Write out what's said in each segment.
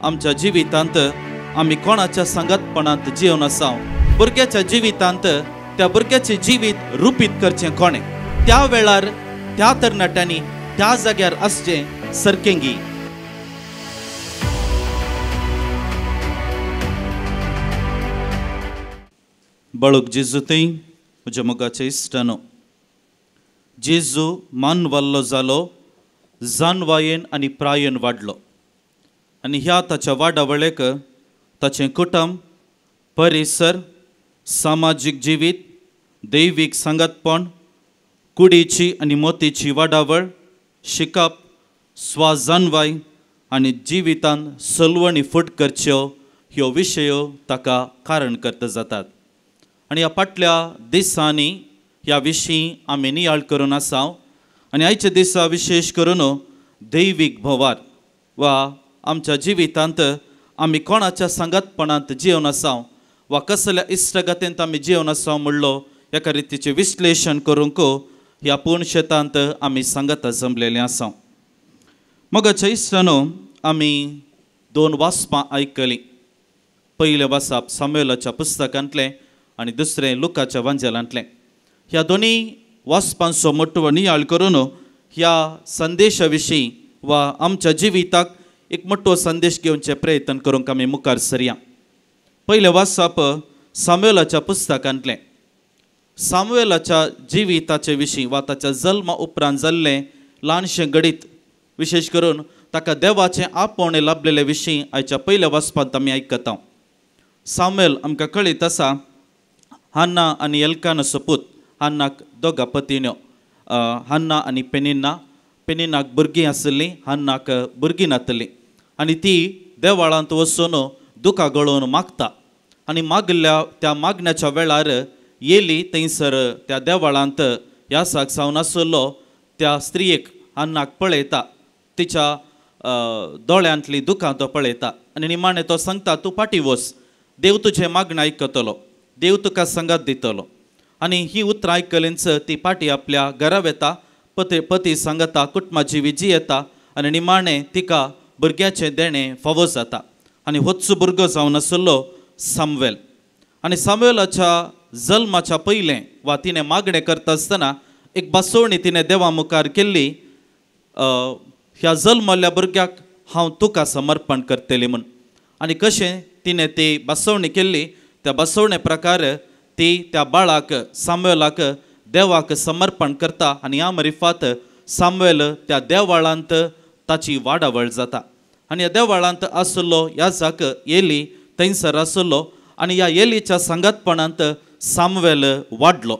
आमच्या जिवितांत आमी कोणाच्या सांगातपणांत जिवन आसा, भुरग्याच्या जिवितांत त्या भुरग्याचें जिवीत रुपीत करचें कोणें, त्या वेळार त्या तरणाट्यांनी त्या जाग्यार आसचें सरकेंगी. बाळूक जेजू थंय म्हज्या मोगाच्या इश्टानो, जेजू मानवाल्लो जालो, जानवायेन आनी प्रायेन वाडलो आनी ह्या ताच्या वाडावळेक ताचें कुटुंब, परिसर, सामाजीक जिवीत, दैवीक सांगातपण, कुडीची आनी मोतीची वाडावळ, शिकप, स्वाजानवाय आनी जिवितान सलवणी फुट करच्यो ह्यो विशयो ताका कारण करता जातात. आनी ह्या फाटल्या दिसांनी ह्या विशीं आमी नियाळ करून आसा आनी आयच्या दिसा विशेश करून दैवीक भोवार वा आमच्या जिवितांत आमी कोणाच्या सांगातपणांत जिवन आसा वा कसल्या इश्टागतींत आमी जिवन आसा म्हणलो एका रितीचें विश्लेशण करूंक ह्या पूर्ण शेतांत आमी सांगाता जमलेलें आसा. मोगाच्या इश्टानो, आमी दोन वाचपां आयकलीं. पयलें वाचप सामुएलाच्या पुस्तकांतलें आनी दुसरें लुकाच्या वांजेलांतलें. ह्या दोनूय वाचपांचो मोटो नियाळ करून ह्या संदेशा विशीं वा आमच्या जिविताक एक मोटो संदेश घेवचे प्रयत्न करूंक आमी मुखार सरया. पयलें वाचप सामुएलाच्या पुस्तकांतलें. सामुएलाच्या जिविताचे विशीं वा ताच्या जल्मा उपरांत जाल्लें ल्हानशें घडीत, विशेश करून ताका देवाचें आपोवणें लाभलेले विशीं आयच्या पयल्या वाचपांत आमी आयकता. सामुएल आमकां कळीत आसा हान्ना आनी एल्कानाचो पूत. हान्नाक दोगा पतिन्यो, हान्ना आनी पेनिन्ना. पेनिन्नाक भुरगीं आशिल्लीं, हान्नाक भुरगीं नातलीं आनी ती देवाळांत वचून दुकां गळोवन मागता आनी मागल्या त्या मागण्याच्या वेळार येली थंयसर त्या देवाळांत यासाक जावन आशिल्लो त्या स्त्रियेक हान्नाक पळयता, तिच्या दोळ्यांतली दुकां तो पळयता आनी निमाणें तो सांगता, तूं फाटीं वच, देव तुजें मागणें आयकतलो, देव तुका सांगात दितलो. आनी ही उतरां आयकलींच ती फाटीं आपल्या घरा वेता, पती पती सांगता, कुटुंबाची विजी येता आनी निमाणें तिका भुरग्याचें देणें फावो जाता आनी होच भुरगो जावन आशिल्लो सामुएल. आनी सामुएलाच्या जल्माच्या पयलें वा तिणें मागणें करता आसतना एक बसवणी तिणें देवा मुखार केल्ली, ह्या जल्मल्ल्या भुरग्याक हांव तुका समर्पण करतली म्हूण. आनी कशें तिणें ती बसवणी केल्ली, त्या बसवणे प्रकार ती त्या बाळाक सामुएलाक देवाक समर्पण करता आनी ह्या मरिफात सामुएल त्या देवाळांत ताची वाडावळ जाता. आनी ह्या देवाळांत आशिल्लो याजक एली थंयसर आशिल्लो आनी ह्या एलीच्या सांगातपणांत सामुएल वाडलो.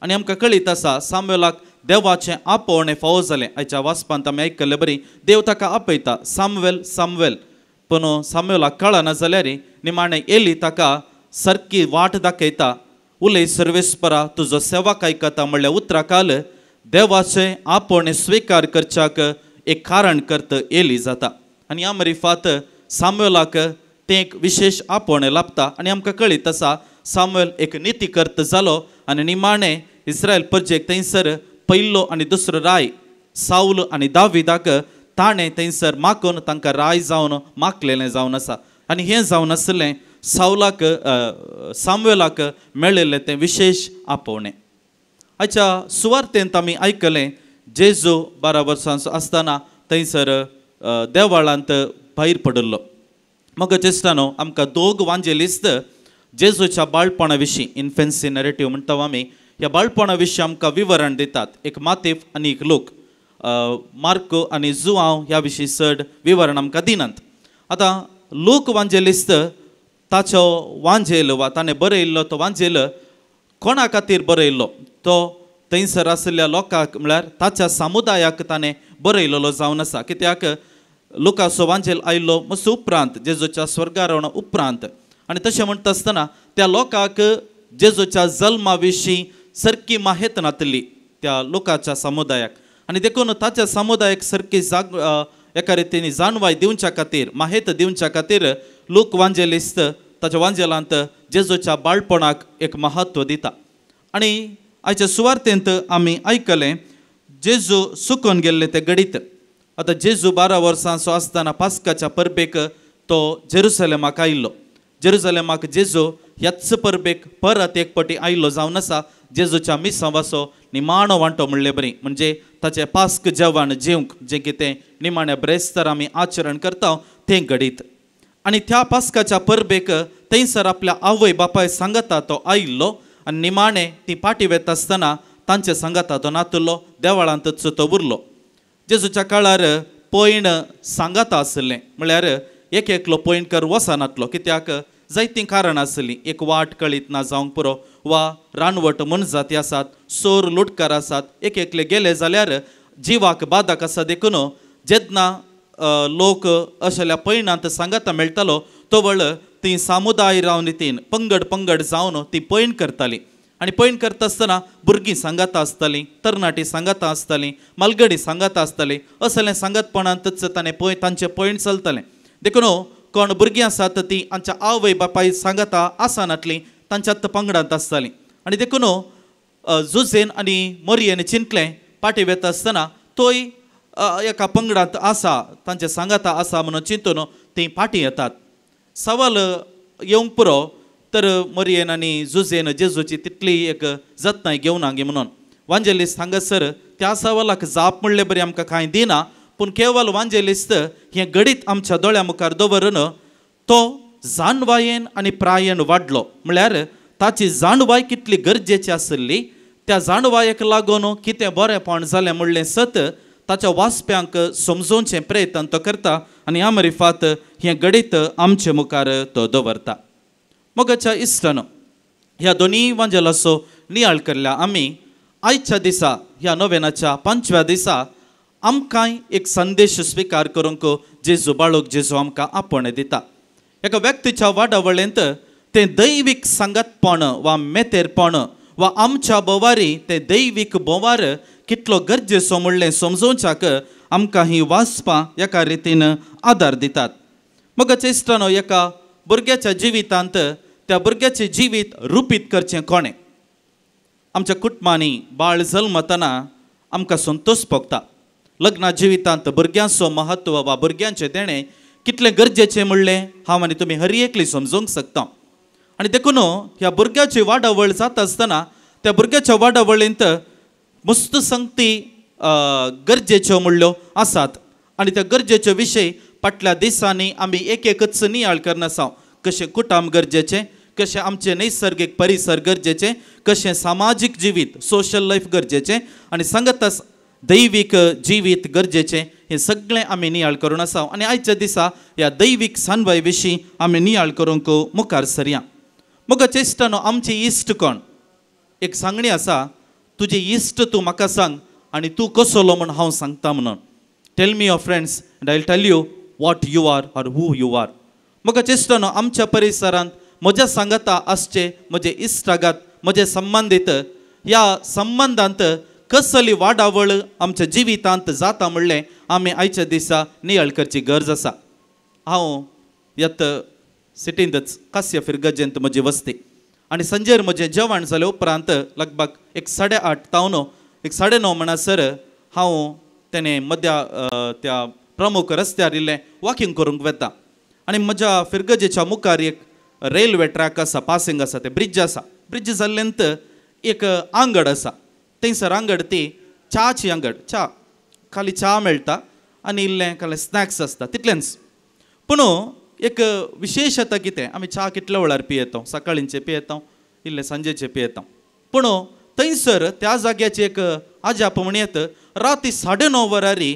आनी आमकां कळीत आसा सामुएलाक देवाचें आपोवणें फावो जालें. आयच्या वाचपांत आमी आयकल्ले बरी देव ताका आपयता, सामुएल सामुएल. पूण सामुएलाक कळना जाल्यार निमाणें एली ताका सारकी वाट दाखयता, उलय सर्वेस्परा, तुजो सेवक आयकता म्हणल्या उतरा काल देवाचें आपोवणें स्विकार करच्याक एक कारण करत एली जाता. आनी ह्या मरिफात सामुएलाक तें एक विशेश आपोवणें लाभता आनी आमकां कळीत आसा सामुएल एक निती करत जालो आनी निमाणें इस्रायल परजेक थंयसर पयलो आनी दुसरो राय सावल आनी दाविदाक ताणें थंयसर मागून तांकां राय जावन मागलेलें जावन आसा. आनी हें जावन आसलें सावलाक सामुएलाक मेळिल्लें तें विशेश आपोवणें. आयच्या सुवार्तेंत आमी आयकलें जेजू 12 वर्सांचो आसतना थंयसर देवाळांत भायर पडिल्लो. मग चेस्टानो, आमकां दोग वांजेलिस्त जेजूच्या बाळपणा विशीं, इन्फेन्सी नरेटीव म्हणटा आमी, ह्या बाळपणा विशीं आमकां विवरण दितात. एक मातेफ आनी एक लोक, मार्को आनी जुआंव ह्या विशीं चड विवरण आमकां दिनात. आतां लोक वांजेलिस्त ताचो वांजेल वा ताणें बरयल्लो तो वांजेल कोणा खातीर बरयल्लो, तो थंयसर आशिल्ल्या लोकांक म्हळ्यार ताच्या समुदायाक ताणें बरयलेलो जावन आसा. कित्याक लुकाचो वांजेल आयिल्लो मातसो उपरांत, जेजूच्या स्वर्गारोहणा उपरांत. आनी तशें म्हणटा आसतना त्या लोकांक जेजूच्या जल्मा विशीं सारकी माहेत नातली त्या लोकांच्या समुदायाक आनी देखून ताच्या समुदायाक सारकी जाग एका रितीन जाणवाय दिवच्या खातीर, माहेत दिवच्या खातीर लोक वांजेलिस्त ताच्या वांजेलांत जेजूच्या बाळपणाक एक महत्व दिता. आनी आयच्या सुवार्तेंत आमी आयकलें जेजू सुकून गेल्ले ते घडीत. आतां जेजू 12 वर्सांचो आसतना पास्काच्या परबेक तो जेरुसलेमाक आयिल्लो. जेरुसलेमाक जेजू ह्याच परबेक परत एक पटी आयिल्लो जावन आसा जेजूच्या मिसांवाचो निमाणो वांटो म्हणले बरी, म्हणजे ताचें पास्क जेवण जेवंक जें कितें निमाण्या ब्रेस्तार आमी आचरण करता तें घडीत. आनी त्या पास्काच्या परबेक थंयसर आपल्या आवय बापाय सांगता तो आयिल्लो आनी निमाणें ती पाटी वेता आसतना तांचे सांगाता तो नातुल्लो, देवळांतच तो उरलो. जेजूच्या काळार पयण सांगाता आशिल्लें, म्हळ्यार एक एकलो पयणकर वचनातलो, कित्याक जायतीं कारणां आसलीं. एक वाट कळीत ना जावंक पुरो वा रानवट मनजाती आसात, चोर लुटकार आसात, एक एकले गेले जाल्यार जिवाक बादक आसा. देखून जेन्ना लोक असल्या पयणांत सांगाता मेळटालो तवळ ती सामुदाय रावन तीन पंगड पंगड जावन ती पयण करताली. आनी पयण करता आसतना भुरगीं सांगाता आसतालीं, तरणाटीं सांगाता आसतालीं, मालगडी सांगाता आसतालीं. असलें सांगातपणांतच ताणें पय तांचें पयण चलतालें. देखून कोण भुरगीं आसात ती आमच्या आवय बापाय सांगाता आसनातलीं, तांच्यात पंगडांत आसतालीं. आनी देखून जुझेन आनी मोरयेन चिंतलें पाटी वेता आसतना तोय एका पंगडांत आसा, तांचे सांगाता आसा म्हणून चिंतून तीं पाटी येतात. सवाल येवंक पुरो तर मोरयेन आनी जुझेन जेजूची तितली एक जतनाय घेवना गे म्हणून वांजेलिस्त हांगासर त्या सवालाक जाप म्हणले बरी आमकां कांय दिना, पूण केवल वांजेलिस्त हें घडीत आमच्या दोळ्या मुखार दवरून तो जाणवायेन आनी प्रायेन वाडलो. म्हळ्यार ताची जाणवाय कितली गरजेची आशिल्ली, त्या जाणवायेक लागून कितें बरेंपण जालें म्हणलें सत ताच्या वाचप्यांक समजोवचें प्रयत्न तो करता आनी ह्या मरिफात हें घडीत आमचे मुखार तो दवरता. मोगाच्या इश्टानो, ह्या दोनूय वांजेलाचो नियाळ केल्ल्या आमी आयच्या दिसा ह्या नोवेनाच्या 5व्या दिसा आमकांय एक संदेश स्विकार करूंक जेजू बाळूक जेजू आमकां आपोवणें दिता. एका व्यक्तीच्या वाडावळेंत तें दैवीक सांगातपण वा मेतेरपण वा आमच्या भोवारी तें दैवीक भोवार कितलो गरजेचो म्हणलें समजोवच्याक आमकां ही वाचपां एका रितीन आदार दितात. मोगाच्या इश्टानो, एका भुरग्याच्या जिवितांत त्या भुरग्याचें जिवीत रुपीत करचें कोणें? आमच्या कुटुंबांनी बाळ जल्मतना आमकां संतोश भोगता. लग्ना जिवितांत भुरग्यांचो महत्व वा भुरग्यांचें देणें कितलें गरजेचें म्हणलें हांव आनी तुमी हर एकली समजूंक शकता. आनी देखून ह्या भुरग्याची वाडावळ जाता आसतना त्या भुरग्याच्या वाडावळींत मस्त संगती गरजेच्यो म्हणल्यो आसात आनी त्या गरजेच्यो विशय फाटल्या दिसांनी आमी एक एकच नियाळ करना. कशें कुटुंब गरजेचें, कशें आमचें नैसर्गीक परिसर गरजेचें, कशें सामाजीक जिवीत सोशल लायफ गरजेचें आनी सांगताच दैवीक जिवीत गरजेचें, हें सगळें आमी नियाळ करून आसा. आनी आयच्या दिसा ह्या दैवीक सानवाय विशीं आमी नियाळ करूंक मुखार सरया. मोगाच्या इश्टानो, आमचे इश्ट कोण? एक सांगणी आसा, तुजे इश्ट तूं म्हाका सांग आनी तूं कसलो म्हूण हांव सांगता म्हणून. Tell me your friends and I will tell you what you are or who you are. मोगाच्या इश्टानो, आमच्या परिसरांत म्हज्या सांगाता आसचे म्हजे इश्टागात म्हजे संबंदीत ह्या संबंदांत कसली वाडावळ आमच्या जिवितांत जाता म्हणलें आमी आयच्या दिसा नियाळ करची गरज आसा. हांव येत सिटींतच कास्य फिरगजेंत म्हजी वस्ती आनी संजेर म्हजें जेवण जालें उपरांत लगभग एक 8:30 तावन एक 9:30 म्हणसर हांव तेणें मद्या त्या प्रमुख रस्त्यार इल्लें वॉकिंग करूंक वता. आनी म्हज्या फिरगजेच्या मुखार एक रेल्वे ट्रॅक आसा, पासिंग आसा, तें ब्रिज आसा. ब्रिज जाल्ल्यांत एक आंगड आसा, थंयसर आंगड ती च्याची आंगड, च्या खाली च्या मेळटा आनी इल्लें खाली स्नॅक्स आसता तितलेंच. पूण एक विशेशता कितें, आमी च्या कितल्या वेळार पियेता, सकाळींचे पियेता, इल्लें सांजेचे पियेता. पूण थंयसर त्या जाग्याची एक आजाप म्हणयत राती 9:30 वरारी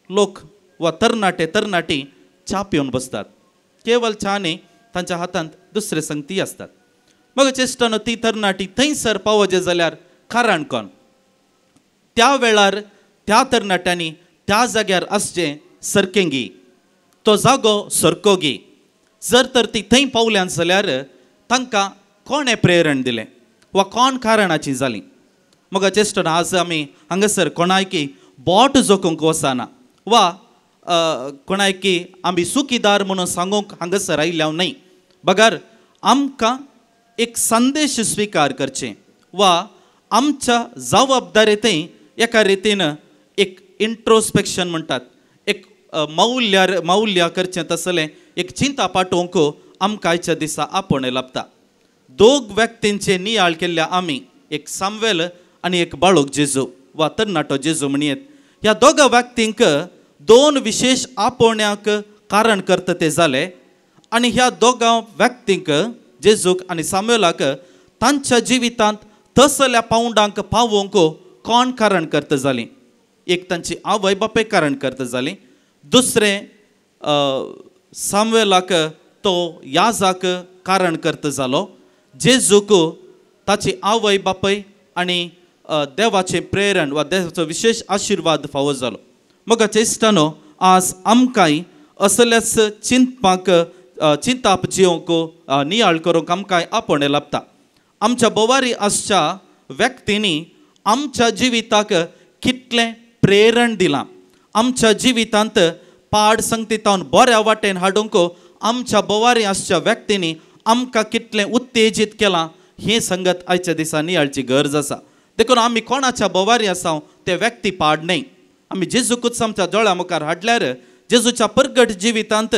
लोक वा तरणाटे तरणाटी च्या पिवन बसतात. केवल च्या न्ही, तांच्या हातांत दुसरे संगती आसतात. मग चेश्टान ती तरणाटी थंयसर पावचे जाल्यार कारण कोण? त्या वेळार त्या तरणाट्यांनी त्या जाग्यार आसचें सरकेंगी, तो जागो सरकोगी. जर तर ती थंय पावल्यान जाल्यार तांकां कोणें प्रेरण दिलें वा कोण कारणाची जाली? मग चेश्टन आज आमी हांगासर कोणायकी बोट जोखूंक वचना वा कोणायकी आमी सुखीदार म्हणून सांगूंक हांगासर आयिल्ल्या न्हय, बगर आमकां एक संदेश स्विकार करचें वा आमच्या जबाबदारेंतय एका रितीन एक इंट्रोस्पेक्शन म्हणटात, एक मौल्या मौल्या करचें तसलें एक चिंता पाठोवंक आमकां आयच्या दिसा आपोवणें लाबता. दोग व्यक्तींचे नियाळ केल्ल्या आमी, एक सामुएल आनी एक बाळक जेजू वा तरणाटो जेजू म्हणयेत. ह्या दोगा व्यक्तींक दोन विशेश आपोवण्याक कारण करता ते जाले आनी ह्या दोगां व्यक्तींक जेजूक आनी सामुएलाक तांच्या जिवितांत तसल्या पावंडांक पावोवंक कोण कारण करता जालीं? एक तांची आवय बापूय कारण करता जालीं, दुसरें सामुएलाक तो याजाक कारण करता जालो, जेजूक ताची आवय बापूय आनी देवाचें प्रेरण वा देवाचो विशेश आशिर्वाद फावो जालो. मोगाच्या इश्टानो, आज आमकांय असल्याच चिंतपाक चिंताप जिवंक नियाळ करूंक आमकांय आपोवणें लाबता. आमच्या बोवारी आसच्या व्यक्तींनी आमच्या जिविताक कितलें प्रेरण दिलां, आमच्या जिवितांत पाड संगतीतावन बऱ्या वाटेन हाडूंक आमच्या बोवारी आसच्या व्यक्तींनी आमकां कितलें उत्तेजीत केलां हें संगत आयच्या दिसा नियाळची गरज आसा. देखून आमी कोणाच्या बोवारी आसा ते व्यक्ती पाड न्हय. आमी जेजूकूच आमच्या दोळ्या मुखार हाडल्यार जेजूच्या परगट जिवितांत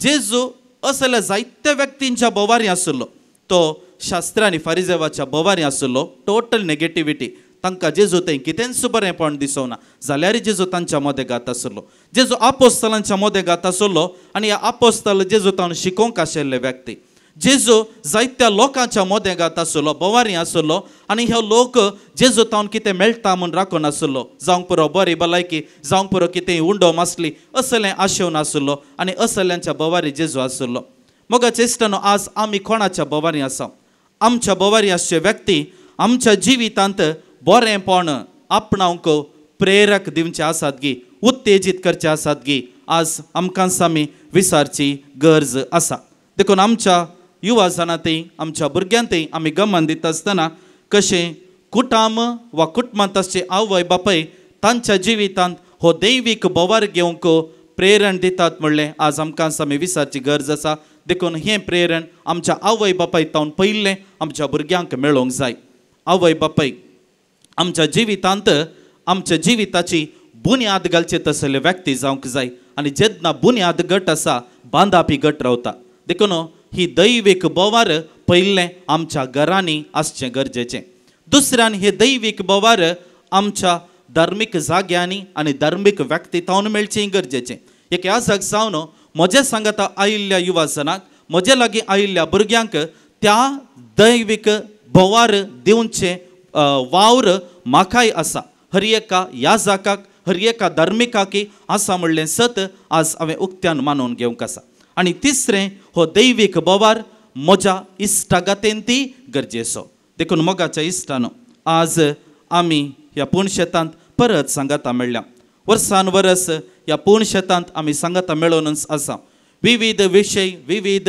जेजू असल्या जायत्या व्यक्तींच्या बोवारी आशिल्लो. तो शास्त्र आनी फारिजेवाच्या बोवारी आशिल्लो, टोटल नेगेटिविटी. तांकां जेजू थंय कितेंच बरेंपण दिसोना जाल्यार जेजू तांच्या मदें गात आशिल्लो. जेजू आपोस्तलांच्या मदें गात आशिल्लो आनी ह्या आपोस्तल जेजू तावन शिकोवंक आशिल्ले व्यक्ती. जेजू जायत्या लोकांच्या मदें गात आशिल्लो, बोवारी आशिल्लो आनी हे लोक जेजू तावन कितें मेळटा म्हूण राखून आशिल्लो. जावंक पुरो बरी भलायकी, जावंक पुरो कितें उंडो मासली असलें आशेवन आशिल्लो आनी असल्यांच्या बोवारी जेजू आशिल्लो. मोगाच्या इश्टानो, आज आमी कोणाच्या बोवारी आसा? आमच्या बोवारी आसचे व्यक्ती आमच्या जिवितांत बरेंपण आपणावंक प्रेरक दिवचे आसात गी, उत्तेजीत करचे आसात गी, आज आमकां आमी विचारची गरज आसा. देखून आमच्या युवा जाणांतय आमच्या भुरग्यांतय आमी गमन दिता आसतना कशें कुटाम वा कुटुंबांत आसचे आवय बापूय तांच्या जिवितांत हो दैवीक बोवार घेवंक प्रेरण दितात म्हणलें आज आमकां आमी विचारची गरज आसा. देखून हें प्रेरण आमच्या आवय बापाय तावन पयलें आमच्या भुरग्यांक मेळोवंक जाय. आवय बापाय आमच्या जिवितांत आमच्या जिविताची बुन्याद घालचे तसले व्यक्ती जावंक जाय आनी जेन्ना बुन्याद गट आसा बांदापी गट रावता. देखून ही दैवीक बोवार पयलें आमच्या घरांनी आसचें गरजेचें. दुसऱ्यान हे दैवीक बोवार आमच्या धार्मीक जाग्यांनी आनी धार्मीक व्यक्ती तावन मेळचें गरजेचें. एक याजक जावन म्हजे सांगाता आयिल्ल्या युवा जनाक, म्हजे लागीं आयिल्ल्या भुरग्यांक त्या दैवीक बोवार दिवचें वावर म्हाकाय आसा. हर एका याजकाक, हर एका धार्मिकाकी आसा म्हणलें सत आज हांवें उक्त्यान मानून घेवंक आसा. आनी तिसरें, हो दैवीक बोवार म्हज्या इश्टागातेन ती गरजेचो. देखून मोगाच्या इश्टानो, आज आमी ह्या पूर्ण शेतांत परत सांगाता मेळ्ळ्या. वर्सान वरस ह्या पूर्ण शेतांत आमी सांगाता मेळोवनच आसा. विविध विशय, विविध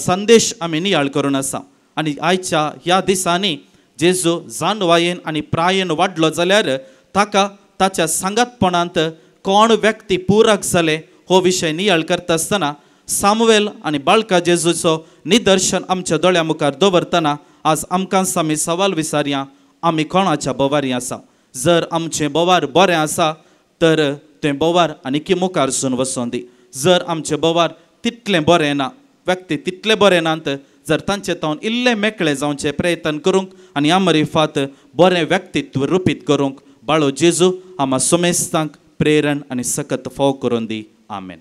संदेश आमी नियाळ करून आसा. आनी आयच्या ह्या दिसांनी जेजू जाणवायेन आनी प्रायेन वाडलो जाल्यार ताका ताच्या सांगातपणांत कोण व्यक्ती पुरक जाले हो विशय नियाळ करता आसतना सामुएल आनी बाळका जेजूचो निदर्शन आमच्या दोळ्या मुखार दवरतना आज आमकां आमी सवाल विचारया, आमी कोणाच्या बोवारी आसा? जर आमचें बोवार बरें आसा तर तें बोवार आनीकी मुखार सून वचोन दी. जर आमचें बोवार तितलें बरें ना, व्यक्ती तितले बरें नात, जर तांचे तावन इल्लें मेकळें जावचें प्रयत्न करूंक आनी आमरिफात बरें व्यक्तित्व रुपीत करूंक बाळो जेजू आमा सोमेस्तांक प्रेरण आनी सकत फाव करून दी. आमेन.